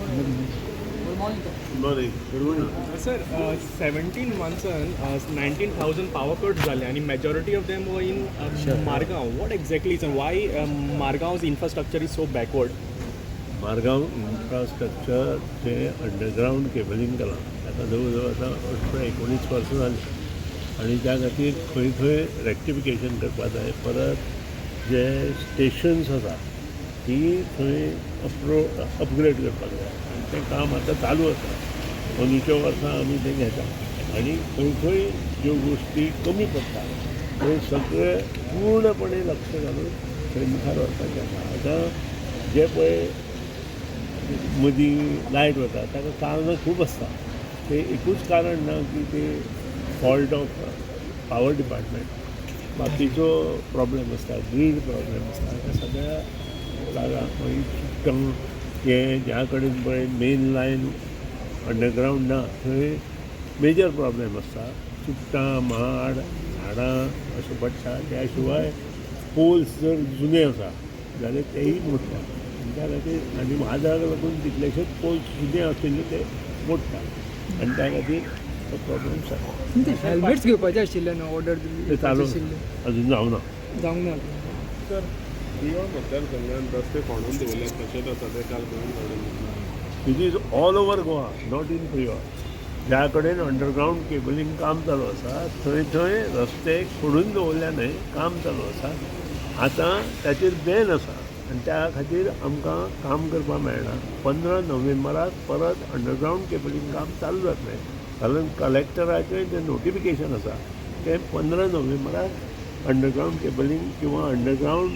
Morning. Good morning. Sir, 17 मंथ्सान 19,000 power cut जाले आनी majority of them were in Margao. What exactly is, why Margaon's infrastructure is so backward? Margao infrastructure J underground cabling केलां ताका जवळ जवळ आतां 18-19 वर्सां जालीं आनी त्या खातीर खंय खंय रेक्टिफिकेशन करपा जाय. परत जे स्टेशन्स आसा ती थंय अपग्रेड करपाक जाय आनी तें काम आतां चालू आसा. अंदूच्या वर्सा आमी तें घेता आनी खंय खंय ज्यो गोश्टी कमी पडटा थंय सगळे पूर्णपणे लक्ष घालून थंय मुखार व्हरपाचें आसा. आतां जे पळय मदीं लायट वता ताका कारणां खूब आसता. तें एकूच कारण ना की ते फॉल्ट ऑफ पावर डिपार्टमेंट. बाकीचो प्रॉब्लेम आसता, ग्रीड प्रॉब्लेम आसता. त्या सगळ्या जागा मागीर चुट्टां हे ज्या कडेन पळय मेन लायन अंडरग्रावंड ना थंय मेजर प्रॉब्लेम आसता. चुट्टां, माड, झाडां अशें पडटा. त्या शिवाय पोल्स जर जुने आसा जाल्यार तेय मोडटा आनी त्या खातीर आनी वादळाक लागून कितलेशेच पोल्स जुने आशिल्ले ते मोडटा आनी त्या खातीर तो प्रॉब्लेम जाता. ते हेल्मेट्स घेवपाचे आशिल्ले न्हू, ऑर्डर ते चालू आशिल्ले. अजून जावना. जावंक ना. सर, प्रियोळ मतदारसंघात रस्ते खणून दवरल्यात तशेंच आसा ते काल Goan garden. It is all over Goa, not in Priol. ज्या कडेन अंडरग्रावंड केबलिंग काम चालू आसा थंय थंय रस्ते खोडून दवरल्या न्हय, काम चालू आसा. आतां ताचेर बॅन आसा आनी त्या खातीर आमकां काम करपाक मेळना. 15 नोव्हेंबराक परत अंडरग्रावंड केबलिंग काम चालू जातलें, कारण कलेक्टराचें जें नोटिफिकेशन आसा तें 15 नोव्हेंबराक अंडरग्रावंड केबलिंग किंवा अंडरग्रावंड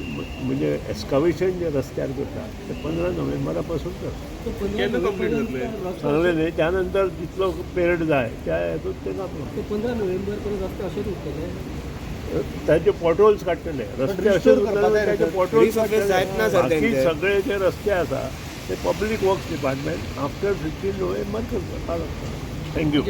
म्हणजे एस्कावेशन जे रस्त्यार करता ते 15 नोव्हेंबरा पासून करता. केन्ना कंप्लीट जातलें? सांगलें न्ही, त्या नंतर जितलो पिरियड जाय त्या हेतून ते जातलो. 15 नोव्हेंबर पर्यंत रस्ते अशेच उरतले? ताचे पोटहोल्स काडटले रस्ते अशे उरतले, ताचे पोटहोल्स. Resurface जायत ना सर बाकी तेंचे. सगळे जे रस्ते आसा ते public works department after 15 November करता. Thank you.